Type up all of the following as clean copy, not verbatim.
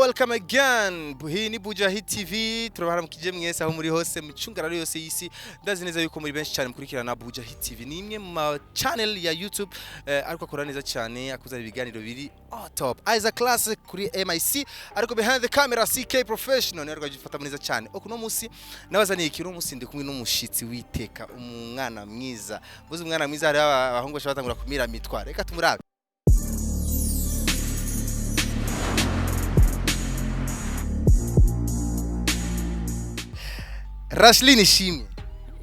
Welcome again. Hii ni Buja Hit TV. Turabaramukije mwese aho muri hose mu cungararo yose y'isi. Ndazi neza yuko muri benshi cyane mukurikirana Buja Hit TV. Ni imwe mu ma channel ya YouTube ariko akora neza cyane, akuzana ibiganiro biri on top. Isaac Classic kuri MIC, ariko behind the camera CK Professional ni ariko agifata neza cyane. Okuno munsi nabazaniye ikintu, munsi ndi kumwe n'umushitsi witeka, umwana mwiza. Mbuze umwana mwiza, hari abahungu bashobora batangura kumira mitwa. Reka tumurabe. Rashlin Ishimwe.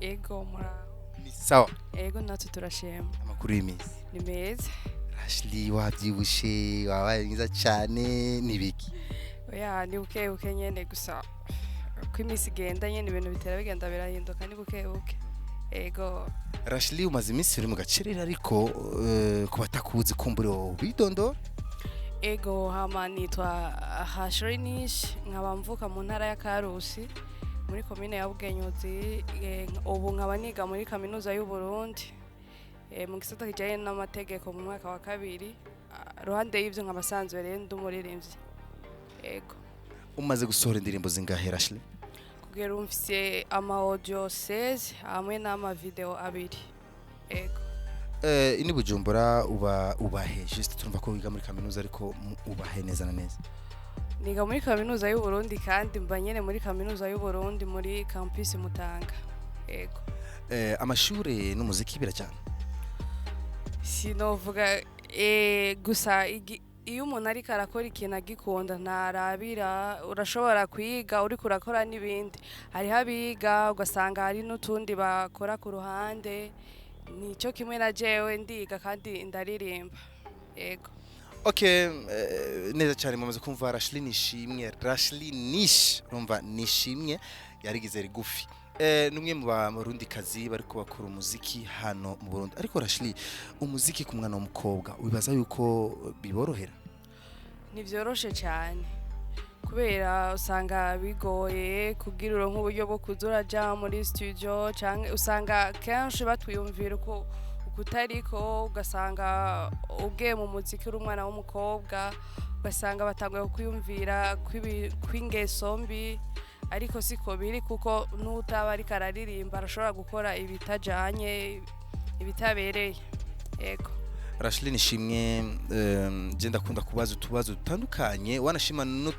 Ego, muraho. Ni sawa. Ego, natwe turashima. Amakuru y'iminsi? Ni meza. Ashley, wabyibushe, wabaye mwiza cyane, nibiki? Oya, ni buke buke nyene, gusa uko iminsi igenda nyene ibintu bitera bigenda birahinduka, ni buke buke. Ego. Ashley, umaze iminsi uri mu gacerere, ariko ku batakuzi kumbure wowe bidondora. Ego, hama nitwa Hashrinish, nkaba mvuka mu ntara ya Karusi muri komine ya Bugenyuzi, ubu nkaba niga muri kaminuza y'u Burundi mu gisata kijanye n'amategeko mu mwaka wa kabiri. Ruhande y'ivyo nkaba sanzwe rero ndi umuririmbyi. Ego. Umaze gusohora indirimbo zingahe, Ashley? Kugera ubu mfise ama audio 16 hamwe n'ama video 2. Ego. Ini Bujumbura uba ubahe? Juste turumva ko wiga muri kaminuza, ariko ubahe neza na neza? Niga muri kaminuza y'u Burundi, kandi mba nyene muri kaminuza y'u Burundi muri campus Mutanga. Ego. Amashure n'umuziki birajyana? Sinovuga gusa iyo umuntu ariko arakora ikintu agikunda ntarabira, urashobora kwiga uriko urakora n'ibindi. Hariho abiga ugasanga hari n'utundi bakora ku ruhande, nico kimwe na jewe, ndiga kandi ndaririmba. Ego. Okay, neza cyane. Mumaze kumva Rashley Nishimwe. Rashley Nish, urumva Nishimwe yarigize rigufi. Numwe mu barundi kazi bariko bakora umuziki hano mu Burundi. Ariko Rashley, umuziki ku mwana w'umukobwa wibaza yuko biborohera? Ntivyoroshe cyane, kubera usanga bigoye kugira uronke uburyo bwo kuza uraja muri studio, canke usanga kenshi batwiyumvira uko ukutariko, ugasanga ugiye mu muziki uri umwana w'umukobwa, ugasanga batanguye kukwiyumvira kw'ingeso mbi, ariko siko biri, kuko n'utaba ariko araririmba arashobora gukora ibitajanye, ibitabereye. Ego. Rashley Nishimwe, je ndakunda kubaza utubazo dutandukanye, wanashima no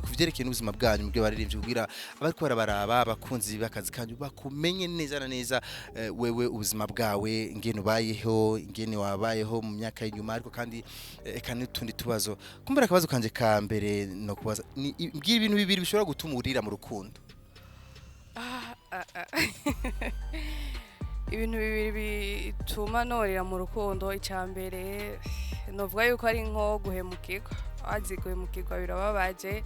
kuvyerekeye n'ubuzima bwanyu mubyo baririmbye, kugira abariko barabaraba, abakunzi b'akazi kanyu bakumenye neza na neza, wewe ubuzima bwawe ingene ubayeho, ingene wabayeho mu myaka y'inyuma, ariko kandi eka n'utundi tubazo. Kumbura akabazo kanje ka mbere no kubaza ni mbwira ibintu bibiri bishobora gutuma urira mu rukundo. Ah, ah, ah. Ibintu bibiri bituma norira mu rukundo: icya mbere novuga yuko ari nko guhemukirwa. Wazi guhemukirwa birababaje,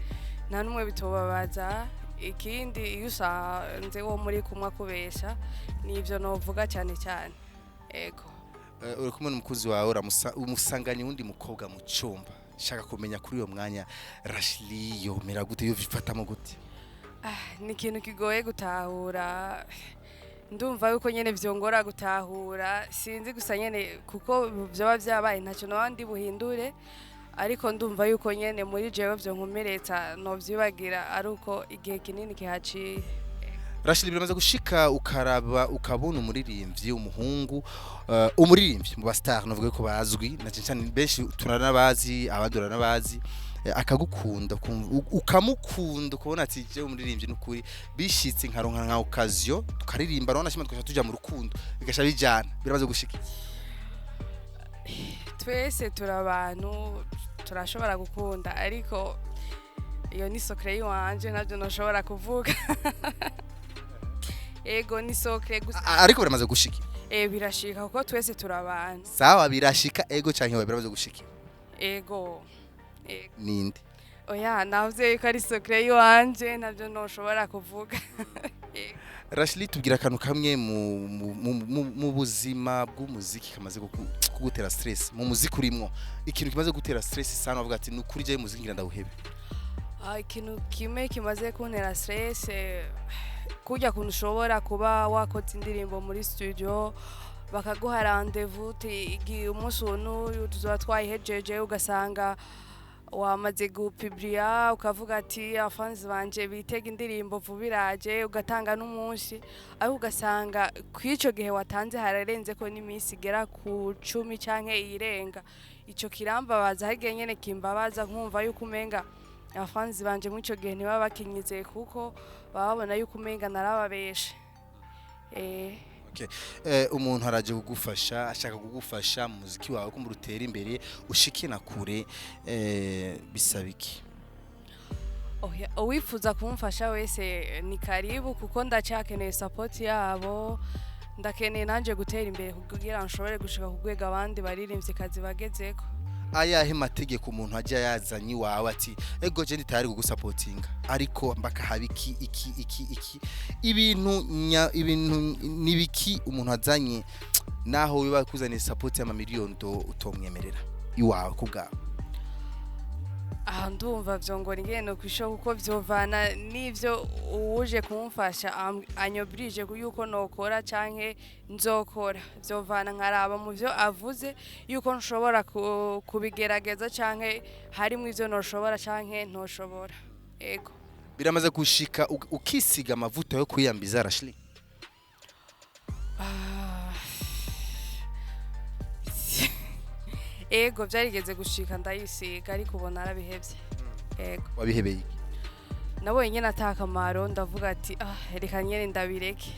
nta n'umwe bitobabaza. Ikindi, iyo usanze wo muri kumwe akubesha. Nivyo novuga cyane cyane. Ego. Uri kumwe n'umukunzi wawe, umusanganye wundi mukobwa mu cyumba. Shaka kumenya kuri uyo mwanya Rashley yomera gute, yovifatamo gute? Ni ikintu kigoye gutahura. Ndumva yuko nyene vyongora gutahura, sinzi gusa nyene kuko vyoba vyabaye, ntacyo noba ndi buhindure, ariko ndumva yuko nyene muri jewe vyonkomeretsa, novyibagira ari uko igihe kinini kihaciye. Rashid, biramaze gushika ukaraba ukabona umuririmbyi umuhungu, umuririmbyi mu ba star navuga ko bazwi na cyane cyane, benshi turanabazi, abandi uranabazi, akagukunda, ukamukunda, ukabona ati je umuririmbyi nukuri bishitse nkaronka nka occasion tukaririmba, urabona shima tugasha tuja mu rukundo bigasha bijana. Biramaze gushika? Twese turi abantu, turashobora gukunda, ariko iyo ni secret yiwanje, ntabyo nashobora kuvuga. Ego, ni secret gusa. Ariko biramaze gushika? Birashika kuko twese turi abantu. Sawa, birashika, ego canke oya, biramaze gushika? Ego. Ego. Ninde? Oya, navuze yuko ari secret yiwanje, ntabyo ntoshobora kuvuga. Rashli, tubwira akantu kamwe mu buzima bw'umuziki kamaze kugutera stress. Mu muziki urimwo, ikintu kimaze gutera stress sana uvuga ati nukuri je muziki ngira ndawuhebe. Ikintu kimwe kimaze kuntera stress, kurya kuntu ushobora kuba wakoze indirimbo muri studio, bakaguha rendez-vous uti igihe umunsi uyu n'uyu tuzoba twayihejeje, ugasanga Wamaze gupublier, ukavuga ati abafanzi banje bitega indirimbo vuba iraje, ugatanga n'umunsi, ariko ugasanga kw'ico gihe watanze hararenze ko n'iminsi igera ku 10 canke iyirenga. Ico kirambabaza, hari igihe nyene kimbabaza, nkumva yuko umenga abafanzi banje muri ico gihe ntibaba bakinyizeye, kuko baba babona yuko umenga narababeshe. Umuntu araje kugufasha, ashaka kugufasha mu muziki wawe ko utera imbere, ushike na kure, bisaba iki? Oya, uwifuza kumfasha wese ni karibu, kuko ndacyakeneye support yabo. Ndakeneye nanje gutera imbere kugira nshobore gushika ku rwego abandi baririmvyikazi bagezeko. Ayahe mategeko umuntu ajya yazanye iwawe ati: "Ego, je ndi tayari kugusapotinga, ariko mbaka haba iki, iki, iki, iki"? Ibintu nya ibintu nibiki umuntu azanye, naho wiba kuzaniye support y'amamiliyoni utomwemerera iwawe ku bwawe? Aha ndumva vyongora ingene kwisho, kuko vyovana n'ivyo uwuje kumfasha anyobrije yuko nokora canke nzokora. Vyovana nkaraba mu vyo avuze yuko nshobora kubigerageza canke harimwo ivyo noshobora canke ntoshobora, ego. Biramaze gushika ukisiga amavuta yo kwiyambiza, Rashli? Ah. Ego, vyarigeze gushika ndayisiga, ariko ubu narabihevye, ego. Wabihebeye iki? Nabonye nyene ata kamaro, ndavuga ati: "Ah, reka nyene ndabireke."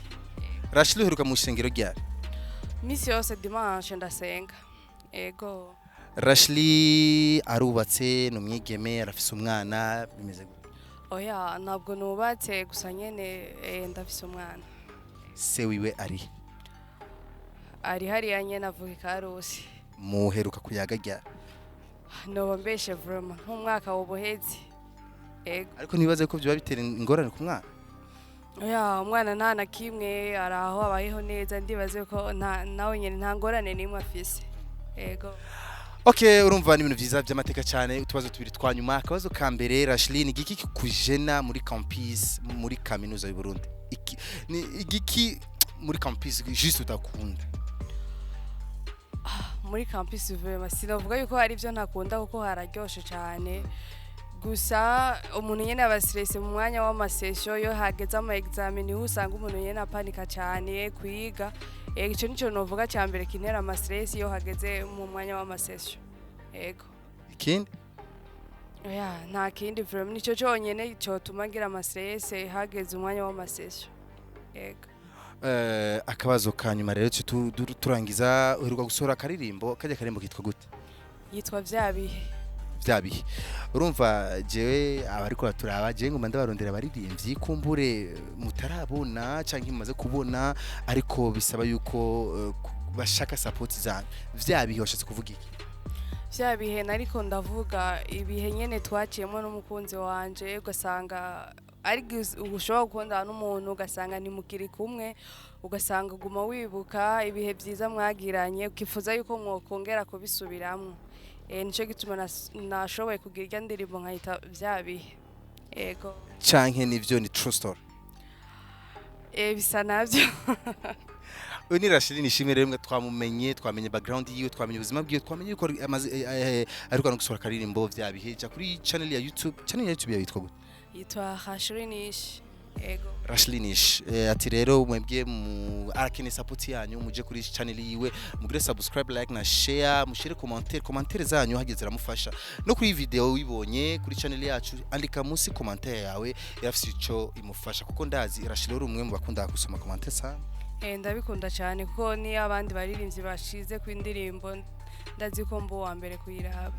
Rashli, uheruka mu ishengero ryari? Misi yose dimanche ndasenga, ego. Rashli arubatse, ni umwigeme, arafise umwana, bimeze gute? Oya, ntabwo nubatse, gusa nyene ndafise umwana. Se wiwe ari? Ari hariya nyene, avuka ikarusi. Muheruka kuyaga ryari? Noba mbeshe vraiment, nk'umwaka wobuheze, ego. Ariko ntibaze ko byoba bitera ingorane ku mwana? Oya, umwana nta na kimwe, ari aho abayeho neza. Ndibaze ko nta nawe nyene nta ngorane n'imwe afise, ego. Okay, urumva ni ibintu vyiza by'amateka cyane. Utubazo tubiri twa nyuma. Akabazo ka mbere, Rashli, ni igiki kikujena muri campus, muri kaminuza y'u Burundi? Iki ni igiki muri campus juste utakunda? Muri campus vraiment sinavuga yuko hari ibyo ntakunda, kuko hararyoshe cyane. Gusa umuntu nyene aba stressé mu mwanya w'ama sessions. Iyo hageze ama examen, niho usanga umuntu nyene apanika cyane kwiga. Ico nico novuga ca mbere kintera ama stress, iyo hageze mu mwanya w'ama sessions, ego. Ikindi? Oya, nta kindi vraiment, nico conyene cotuma ngira ama stress hageze umwanya w'ama sessions, ego. Akabazo ka nyuma rero turangiza. Uheruka gusohora akaririmbo, kajya karimbo kitwa gute? Yitwa Vya Bihe. Vya bihe. Urumva jewe abariko baturaba, jewe nguma ndabarondera abaririmbyi kumbure mutarabona canke mumaze kubona, ariko bisaba yuko bashaka support zanyu. Vya bihe washatse kuvuga iki? Vya bihe nariko ndavuga ibihe nyene twaciyemo n'umukunzi wanje, ugasanga ari ushobora gukundana n'umuntu, ugasanga ntimukiri kumwe, ugasanga uguma wibuka ibihe vyiza mwagiranye, ukifuza yuko mwokongera kubisubiramwo. Nico gituma nashoboye kugira irya ndirimbo nkayita Vya Bihe, ego. Canke nivyo ni true story? Bisa navyo. Uyu ni Rasheli Nishimwe rero, mwe twamumenye, twamenye background yiwe, twamenye ubuzima bwiwe, twamenye yuko amaze ariko no gusohora akaririmbo Vya Bihe. Ja kuri channel ya YouTube. Channel ya YouTube yawe yitwa gute? Yitwa Rasheli Nish, ego. Rasheli Nish. Ati rero mwebwe mu arakeneye support yanyu, muje kuri channel yiwe, mugire subscribe, like na share, mushire commentaire. Commentaire zanyu hageze ziramufasha. No kuri iyi video wibonye kuri channel yacu, andika munsi commentaire yawe, irafise ico imufasha, kuko ndazi Rasheli uri umwe mu bakunda gusoma commentaire sana. Ndabikunda cyane, kuko niyo abandi baririmbyi bashize ku indirimbo, ndazi ko mba uwa mbere kuyiraba.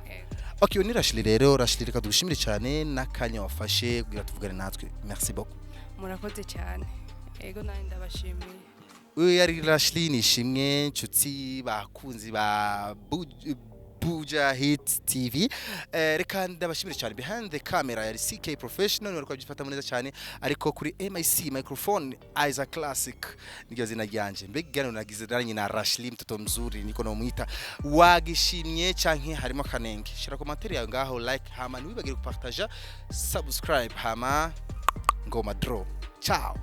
Ego. Okay, uyu ni Rasheli rero. Rasheli, reka dushimire cyane n'akanya wafashe kugira tuvugane natwe. Merci beaucoup. Murakoze cyane, ego, nanjye ndabashimiye. Uyu yari Rasheli Nishimwe, nshuti bakunzi ba Buja Hit TV. Reka ndabashimire cyane. Behind the camera yari CK Professional, wariko abyifata neza cyane, ariko kuri MIC microphone Isaac Classic niryo zina ryanje. Mbega ikiganiro nagize naranye na Rasheli, mtoto mzuri niko nomwita, wagishimye canke harimo akanenge? Shira commentaire yawe ngaho, like, hama ntiwibagire gupartager, subscribe, hama ngoma draw. Ciao.